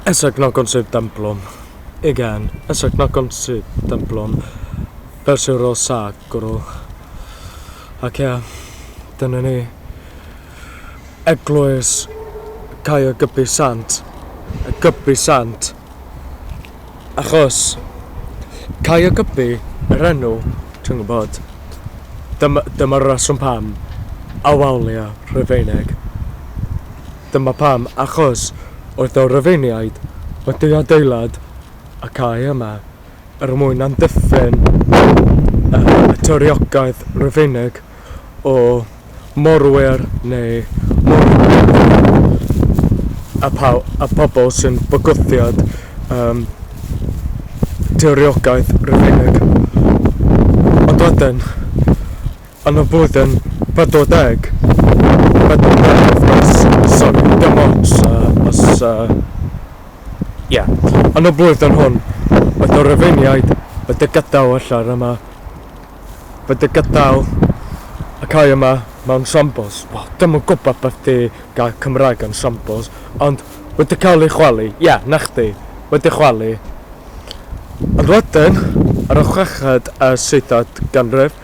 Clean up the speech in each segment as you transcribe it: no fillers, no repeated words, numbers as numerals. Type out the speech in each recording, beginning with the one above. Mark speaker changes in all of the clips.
Speaker 1: Ezeknek szép templom. Igen, ezeknek szép templom. Felsőről sacro. Ac ia, dyna ni. Eglwys Caergybi Sant. Gybi Sant. Achos Caergybi, yr enw, ti'n gwybod, dyma, dyma'r reswm pam Awalia Rhufeinig. Dyma pam, achos oedd y Rhufeiniaid wedi adeilad y cae yma er mwyn amddiffyn y tiriogaeth Rufeinig o morwyr neu a, paw, a pobl sy'n bygythiad tiriogaeth Rufeinig. Ond wedyn, yn y flwyddyn 40, 40 wrth gwrs, sori, dim ots os, ie. Yn y blwyddyn hwn, oedd y Rufeiniaid wedi gadael y lle yma, wedi gadael y cae yma mewn shambles. Wel, dim yn gwybod beth di gair Cymraeg yn shambles, ond wedi cael ei chwalu. Ie, yeah, na chdi, wedi chwalu. Ond wedyn, ar y chweched a seithfed ganrif,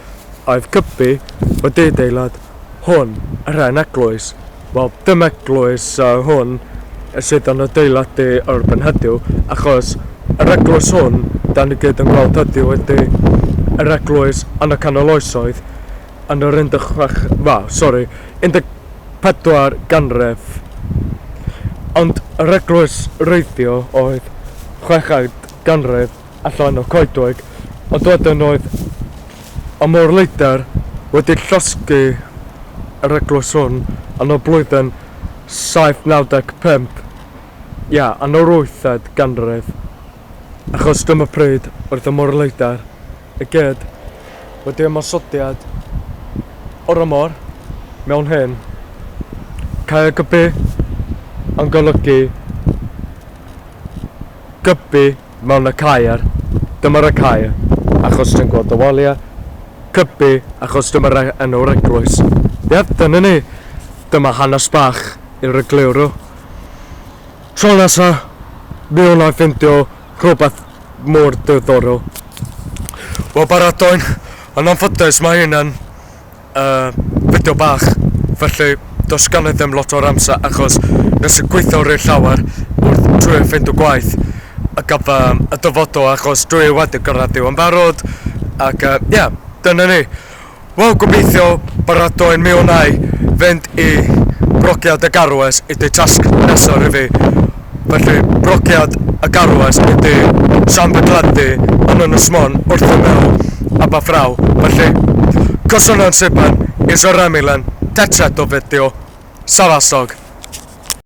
Speaker 1: oedd Cybi wedi adeilad hwn, yr hen eglwys. Wel, dim eglwys hwn sydd yn adeiladu erbyn heddiw, achos yr eglwys hwn, da ni gyd yn gweld heddiw, ydy yr eglwys yn y canol oesoedd, yn yr 16, wel, sori, 14 ganrif. Ond yr eglwys wreiddiol oedd chweched ganrif allan o coedwig, ond wedyn oedd y môr-leidr wedi llosgi yr eglwys hwn yn y blwyddyn 795, ia, yn yr wythfed ganrif, achos dyma pryd oedd y môr-leidr i gyd wedi ymosodiad o'r y môr mewn hyn. Caergybi yn golygu gybi mewn y caer. Dyma'r y caer, achos ti'n gweld y waliau. Cybi, achos dyma'r enw'r eglwys. Ie, dyna ni. Dyma hanes bach i'r egluro. Tro nesa, mi wna i ffindio rhywbeth mor diddorol. Wel, baratoi'n, yn anffodus mae hyn yn fideo bach, felly does gan i ddim lot o'r amser achos nes i gweithio rhy llawer wrth trio ffeindio gwaith ar gyfer y dyfodol achos dwi wedi graddio yn barod ac ie, yeah, dyna ni. Wel, gobeithio baratoi'n mi wna i fynd i brogiad y garwes ydy tasg nesaf i fi. Felly, brogiad y garwes ydy Llanbedladdu yn Ynys Môn wrth ymyl Aberffraw. Felly, cysylltwn Sipan, Israel Milan, tetret o fideo, Sarasog.